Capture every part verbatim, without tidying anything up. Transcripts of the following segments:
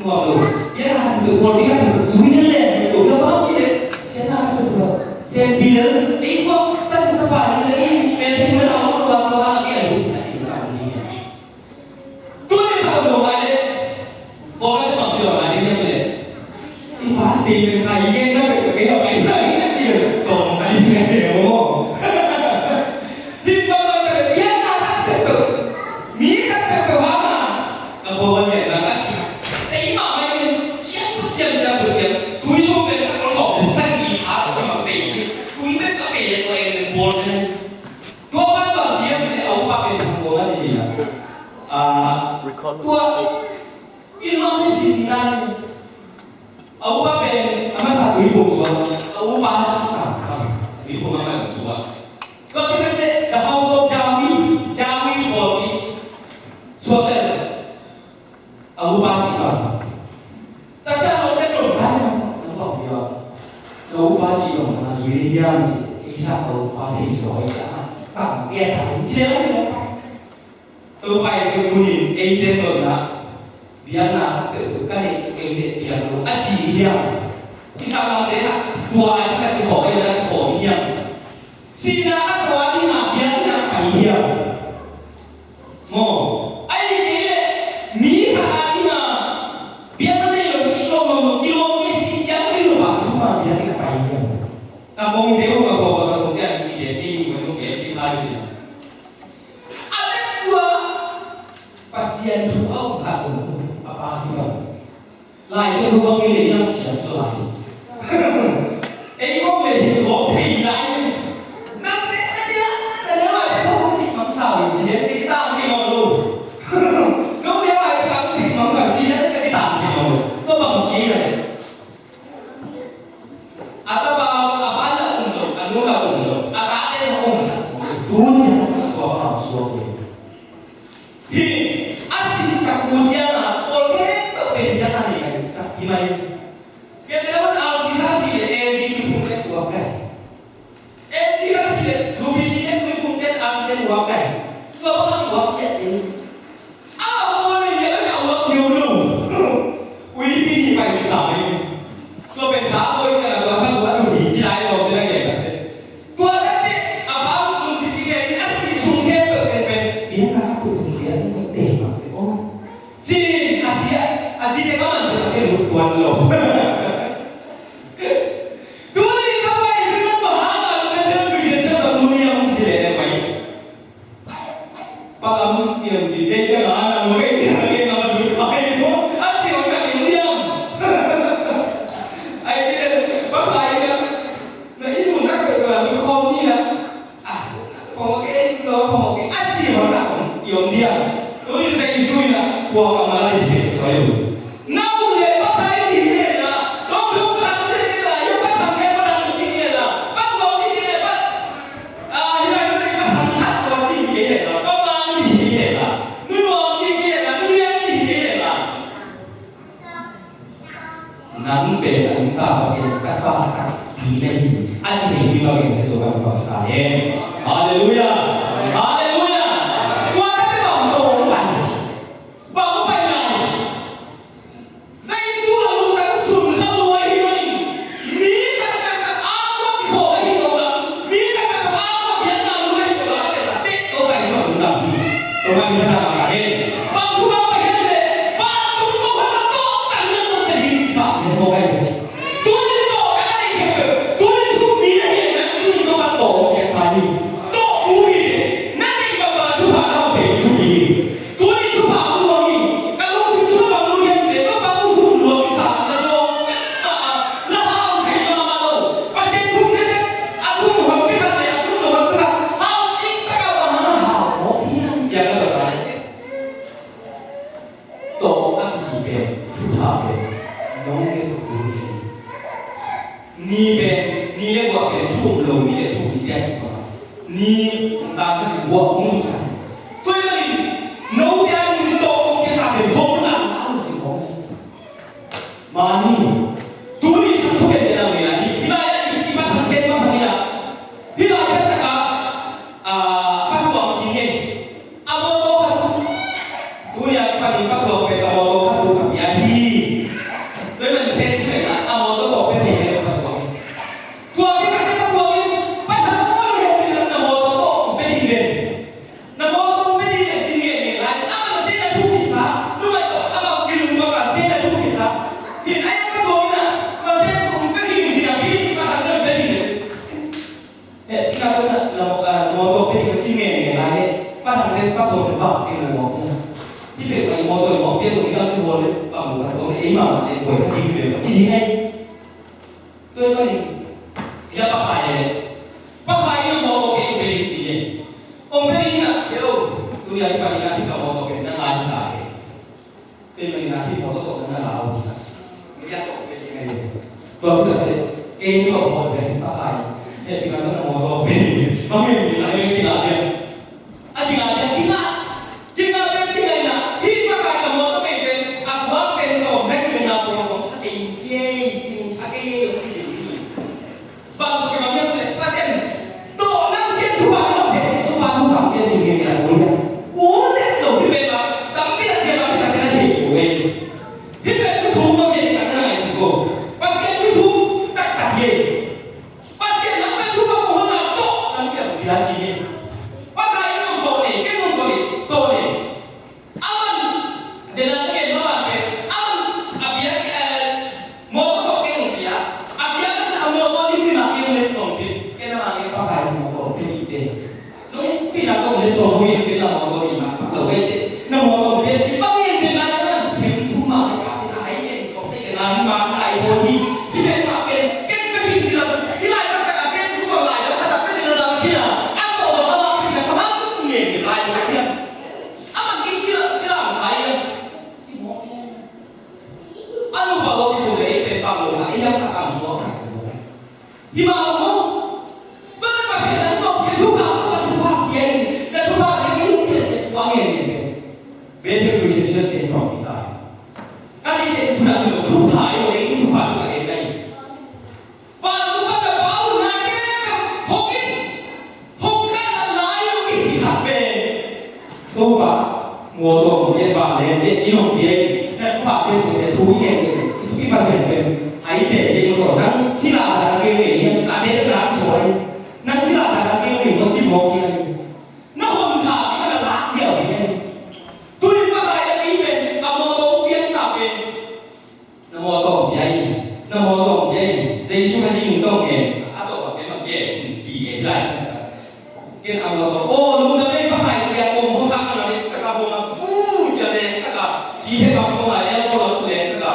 nuam lo. Biakna khat peuh, pawlpi khat peuh zui na leh, lo na bang ci leh, siatna khat peuh, siatpi lel, ei kuak tan tapa hi leh, ei pen pen mana om lo, tua a kian lo. Tuni tawh lo ngai leh, kong leh tawh zui ngai leh, i pastor pen kha i gen na peuh, kei lo kei na, kei na, kei lo, tawh ngai leh, oh. Hih bang bang leh, biakna khat peuh peuh, mi khat peuh peuh hang a, ka khua van lian na ka ci. Tei mahmah in, siam put siam, siam put siam. Tui sung pen sak kol sawm pen sak i kha, sak i mak pei. Tui pen ka pei, tua en nen bawl pen. Tua pan bang siam, a upa pen kong a ci na. Ah, tua, i lo pen sin na. A upa pen, a masa tui phung suak, a upa ci pang pang, tui phung a man suak. Tua kipente, the house of Jawi, Jawi pawlpi suak leh, a upa ci pang pang. Taksa lo te dong tai ma, a upa pia. A upa ci pang pang, a zui hiam ci, kei sa a upa thei zaw, a ci pang pia ta, ci lai lo. Topa Jesu tunin eite tawh na biakna khat peuhpeuh ka neih kei leh piang lo a ci hiam? Kisa lamte na tua a ci ka kikhawm ei na kikhawm hiam? Sihna a tua ding a biakna pai hiam? Maw, a hi kei leh mi khat a ding a biakna nei lo ci lo lo kilawm kei ci ciang kei lo a thu ma biakna pai hiam? Ka kongte uh ka kawm a ka kongte a kite ti uh ka thu kei ti kha hi. A leh tua Pasian thu a um khat zong a pa hi bang. Lai Siangtho bang hi leh hiam siam zaw lai. Ei bang leh hi bang thei lai. Nang leh na ding a, na leh lai bang thei mang sau in ci leh ki tang thei lo lo. Nang leh lai bang thei mang sau ci leh ki tang thei lo lo. Tua bang ci leh. A tapa, a pa na um lo, a nu na um lo, a tate na um lo, tu ni a tua pa suak lo. Hi, a sin tak tu ciang a, pawl khempeuh pen biakna nei ngai tak hi mai. Biakna man R C kha si le L G B T phung te tuak ngai. L G kha si le U B C te tuiphung te R C te tuak ngai. Tua pa kha tuak siat te. A pawl nei ngai a tuak ngiau lo. Ui pi ni pai sa mai. Tua pen sa pawl nei ngai a tua sa tua lu hi ci lai lo te na ke ta te. Tua tate, a pa lungsim i gen a si sung khempeuh pen pen. Biakna khat tu tung khian mah te mah te. Oh. Ci, a si a, a si te ka man te ka ke lut tuan lo. Tuni ka pai sin na ba ha ka pen pen Christian sa sa mun ni a mun ci le pai. Palam pian ci, jai ka la na mo, jai ka la na mo, jai mo. A ci ka ni diam. Ai, ni le, ba pai na. Na i mu na ka la ni khom ni na. Ah, phamawh kei, lo phamawh kei. A ci hon na, i om diam. Tuni sa i sui na, kua ka ma la i pe sa yo. Na um le pa kai ti le na, dong dong pa ci le na, yo pa tham ke pa tham ci le na, pa ko ci le pa, ah, hi la hi pa tham khat ko ci le na, pa man ci le na, nu nuam ci le na, nu lian ci le na. Nang pen a nungta Pasian ka pa takpi na hi, a ci hi ma gen ci to kan pa ta hen. Halleluia. Halleluia. Tua ka te bang to bang pai. Bang pai lai. Jesu a lungtang sun kha lua hi manin, mi khat peuhpeuh a kua kikhawm ahi lo a, mi khat peuhpeuh a kua biakna lua ahi lo a, a teh a teh Topa Jesu a lungtang hi. Topa min thang a hen. Bang thu bang pai hen leh, vantung ko khat a tawh tan na tawh te hi ci pah hi maw kai. Tunin tawh ka neih khempeuh, tunin thu mi na hi na tunin Topa tawh piaksa hi. Tawh mu hi. Na neih bang bang thu Hong tasak in, guah hong zuksak in. Tua ahih manin note a nungtawh hong piasa pen hong lak na un ci khawng hi. Mani, tuni thak thugen na ngai a, hih lai a i Pa Thang Khen, Pa Thang Khen a, hih lai thak taka, a, Pa Thuang ci nge. A mawtaw khat uh. Tuni a kipanin Pa Thuang pen a mawtaw khat uh ka pia hi. Tua ahih manin sen pen a mawtaw tawh pia thei hi Pa Thuang. Tua khit teh Pa Thuang in, Pa Thang, aw, hehpihna in na mawtaw tawh hong pia ding ven. Na mawtaw hong pia ding ven ci ngen ngen lai. Aman a sen a thuk kisa. Numei tawh amah kilungdam a sen a thuk kisa. Hih lai a Pa Thuang in a, na sen hong pia ding ci napi, Pa Thang in hong pia ding ven. Eh, ina ko na, na, ah, mawtaw pia ding ci ngen ngen lai leh, Pa Thang leh Pa Thuang bang ci na mawtaw. Hih pen mawtaw i mawtaw pia Thuang i dang ci hawl leh, bang mu ka Thuang leh, ei mah leh, buai ka ding leh, ci ding ai. Tua ahih manin, ya Pa Khai leh, Pa Khai in a mawtaw kei pia ding ci leh. Ong pia ding na, yo, tu ya i pa ding na, ci ka mawtaw pia na ngai lai. Tua ahih manin a hih mawtaw tawh na la uh hi. Mei a tawh pia ding ahi. Tua hi a teh, kei ni mawtaw pen Pa Khai. Hehpihna tawh na mawtaw pia ding. Bang hehpihna, hehpihna pia. A ding a pia, ding a, ding a pia, ding a ina. Hih Pa Khai ka mawtaw pen pen. A kua pen sawm sak pen na pia kong. A kei ei, cing, a kei ei, cing. Bang ko kibang hiam cih leh Pasian tawh nang piak thupha nong piak thupha thupha piak cih ngen ngen a kul hiam? Kul dek lo hi pen bang tampi tak sia tampi tak na thei ko ve. Hi pen thu thum nong piak tak na ngaihsut ko. Pasian thu thum taktak hi. Pasian nang piak thupha ko hon na tawh nang piak piak cih hi. Pakai nong tawh ne, ken nong tawh ne, tawh ne. Aman, dena ngen ma ban pen, aman, a biak, eh, mawtaw tawh keng pia, a biak na a mawtaw lim lim a keng le sawm pi, kena ma keng Pakai mawtaw pe ite. Nong pi na tawh le sawm pi, kena mawtaw lim a lo ite. Na mawtaw pe ci bang ngen dena na, hem thum ma le ka pi na hai pen sawm pi kena ma kai pon hi, pi pen ma pen, ken pe hin ci la, hi lai sa ka a sen thum ma lai la, ka ta pe dena la ki na, a tawh ma la pi na, pa ha tu ngen lai pon hi. Aman kei sila, sila ang sa ia. Anu ba lo ti tu le pe pa lo ha ia ka ang suak sa. Hi ma lo mo. Tua na Pasian nang tawh pia thupha, thupha, thupha pia in. Na thupha pia in, pia, pia, thupha ngen, ngen, ngen. Better Christian just came from Italy. Ka ci te thupha, thupha, thupha, thupha, thupha, thupha, thupha. Vantung pan na Pa uh na khempeuh hong in, hong khan a lai uh i cih khat pen. Topa, mawtaw hong pia, vanleng pia, inn hong pia, na Topa pia, pia, thu i en, i Pasian pen. A i pen ci mawtaw, nang sila dan a keu ngei, a pen nang suai. Nang sila dan a keu ngei, mawtaw ci mawtaw pia. Na hon kha, i na lak ziau pia. Tuni pa lai a i pen, a mawtaw piaksa pen. Na mawtaw hong pia in, na mawtaw hong pia in. Jesu Khazih min tawh ngen, a tawh bang ken bang gen, ki ngen lai. Ken a mawtaw, oh, lungdam ei Pa Khai sia, kong hong hak na le, taka hong a, fu, cia le, saka, si he bang kong a, el ko la tu le, saka.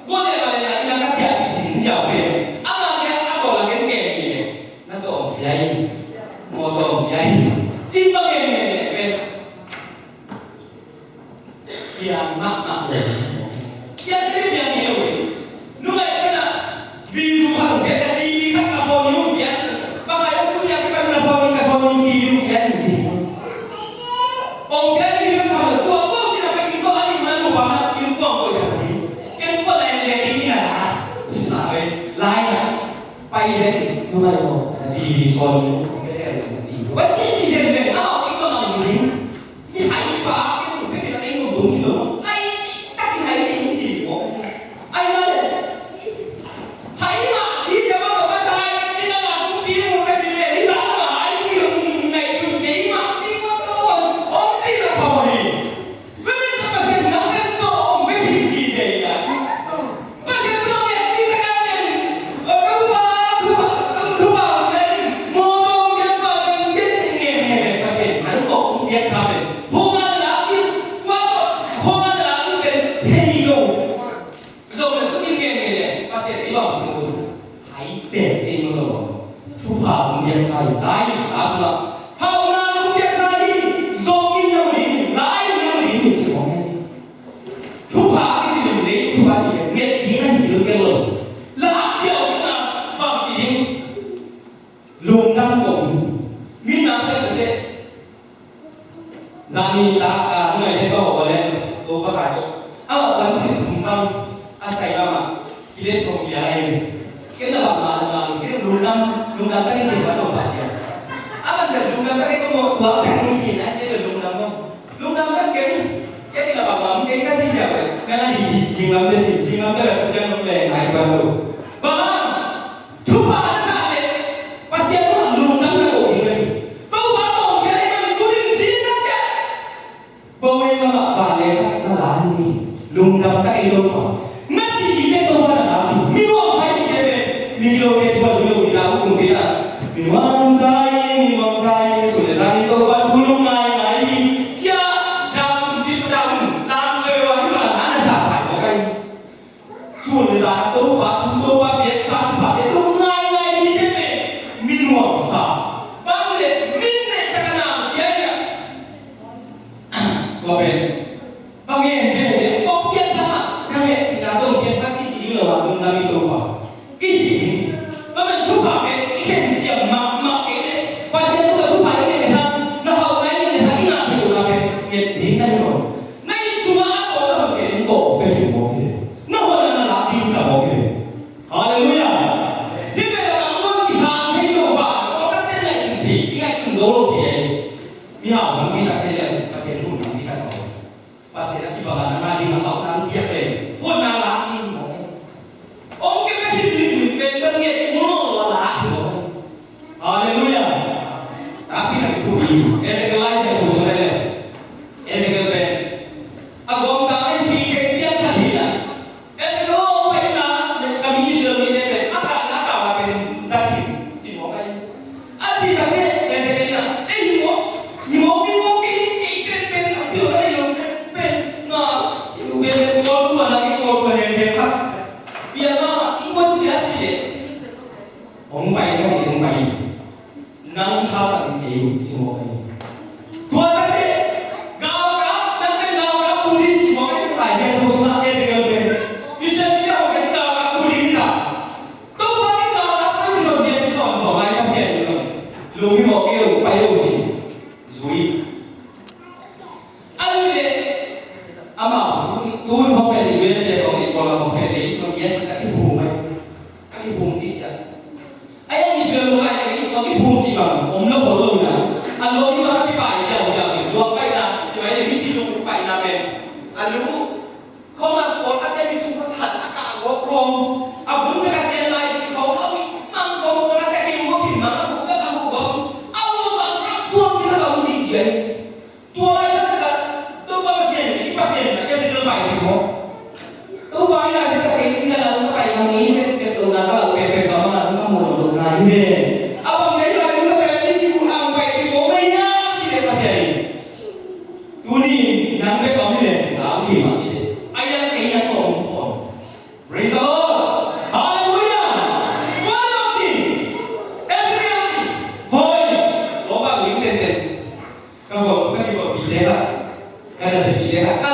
Ko le la le la, ina ka cia, din cia pe. Ama ke, a tawh la ken gen ki le. Na tawh hong pia in, mawtaw hong pia in. Cin bang gen gen pe. Piang mahmah lo. Piang, piang, piang hi lo. Nungai kena bizu khat piang, bibi khat a sawni piang. Pakai a kun piang, kan a sawni, ka sawni bibi piang. Ong piang hi lo, tua ko ci na ka kin ko ani mana lupa na kin ko ko ya ni. Ken ko lai lai ni na. Sa lai na. Pai hen, nungai ko. Bibi sawni piang, bibi. Wa ci ci den den a kin ko na ni. Ni hai pa ke tu pe ke na eng dong hi lo. Hai tak hai ci ci ko. Ai na le. Hai ma si ja ma ko ka tai ke ni na na ku pi mu ka ti le ni la ma ai ki ru ngai su ke ma si ko to. Om ci lo pa mo ni. Pe pe ta ka se na pe to om pe hi ki de ya. Thupha hong piaksa hi lai, a sula. Hauhna hong piaksa hi, zong in na mu ding hi, lai in na mu ding hi, ci hong hi. Thupha a kici lim lei, thupha ci lim nget ding a hi ding kei lo. La a ciau ding a, bang ci ding. Lungdam kong hi. Mi na pia tu te, Tami tak a ngai te ka ho le, to ka kai ko. Ama wan sin thum bang a sai lama kile song ya ai. Ken na bang ma ma ken lungdam, lungdam ta ni sin ka to pa sia. Ama ken lungdam ta ni ko mo tua ka ni sin ai ken lungdam mo. Lungdam ta ken, ken na bang ma ken ka sin ya. Nga na di di jing lam de sin, jing lam de la tu ken lung le ngai pa lo. Bang Thupha a sa leh Pasian tungah lungdam na ko ding ahi. Topa tawh pia leh man in bunin sin na ciah. Bawin lamah vanleng khat na la hi. Lungdam tak ei Topa. Na ci ding leh Topa na la hi. Mi nuam sai ding leh pen mi lo te thua zui lo ding la uh kong pia. Mi nuam sai, mi nuam sai, sun le zan in Topa thu lung ngai ngai hi. Cia dam in bit dam in lam lo hi ma la na sa sai lo kai. Sun le zan Topa thu Topa piaksa thupha te tung ngaingai mite pen mi nuamsa. Bang hile min le takna piaia. Tua pen bang ngen te mu le kong piaksa ma na le na tong piak na ci ci lo a tung na mi Topa. I ci ci. Tua pen thupha pen i khen siam mak mak kei le Pasian thu ka thupha i ngen le hang na hau na i ngen le hang i ngah thei lo na pen ngen ding na hi lo. Na inn sungah a tawh na hong ken in tawh pia hi mawk hi le. Na huan na na lak ding hi ta mawk hi le. Halleluiah. Hih pen a tang zong kisang thei lo ba, pawlkhat ten ngaihsun thei, i ngaihsun zo lo thei. Mihau lampi tak thei le, Pasian hun lampi tak lo. Pasian a kibang a na ngah ding a hauh nang biak le, huan na lak ding hi mawk hi. Ong ke pe hin min min pen ban nget kul lo a lak hi mawk hi. Halleluiah. Takpi tak i thupi. Ezekiel lai siangtho sung lai le. Ezekiel pen a gawmtang a i pi kei piang khat hi a. Ezekiel aw paina le ka mi Israel mite pen a kah a kah a pen zat hi. Ci mawk a hi. A ci tak le Ezekiel in a ei hi mawk hi mawk hi mawk hi ei pen pen a pio na ei lo pen na ci lu pen pen kol tua na i kol tua hen pen khat. Piang ma i kol ci a ci le. Hong pai ka ci hong pai. Nang thasan kei uh ci mawk ahi. Tua tate galkap nang pen galkap police ci mawk ahi. Tua Isaiah thu sungah Ezekiel pen Israel mite hong pen galkap police ta. Topa pen galkap police hong pen ci sawm sawm lai Pasian in hong lung hi mawk kei uh pai uh ci. Zui. Ahi le amau tun hong pen U S A hong pen Kola hong pen le Israel yes a kiphum ahi. A kiphum ci ciang. Ahi a Israel nung ahi a Israel kiphum ci bang om lo khol lo na. A lo hi bang a kipai ziau ziau in luang paina ci mai le misi lung paina pen. A lu khom a pawlkhat te mi sung khat khat a kah gawp khawm. A vun bek a cian lai ci khawm a wih mang khawm pawlkhat te mi lung khawm mang a vun bek a khawm khawm. A lo a sa tuang mi khat a om ci ciang. Tua lai sa ka Topa Pasian, i Pasian na Ezekiel pai pi maw. Topa i lai sa ka kei i lai sa ka pai na ni pet pet lo na ka lau pet pet ka ma na ka mo lo na hi ve. A bang kei lai sa ka kei si ku ang pai pi maw mai na si le Pasian. Tuni nang pe ka mi le na ki ma ki le. Ai ang kei na ko mo ko. Praise the Lord. Hallelujah. Tua bang ti Ezekiel ti hoi. Lo bang ling ten ten. Ka hol ka kibawlpihte kha, ka naseppihte kha, ka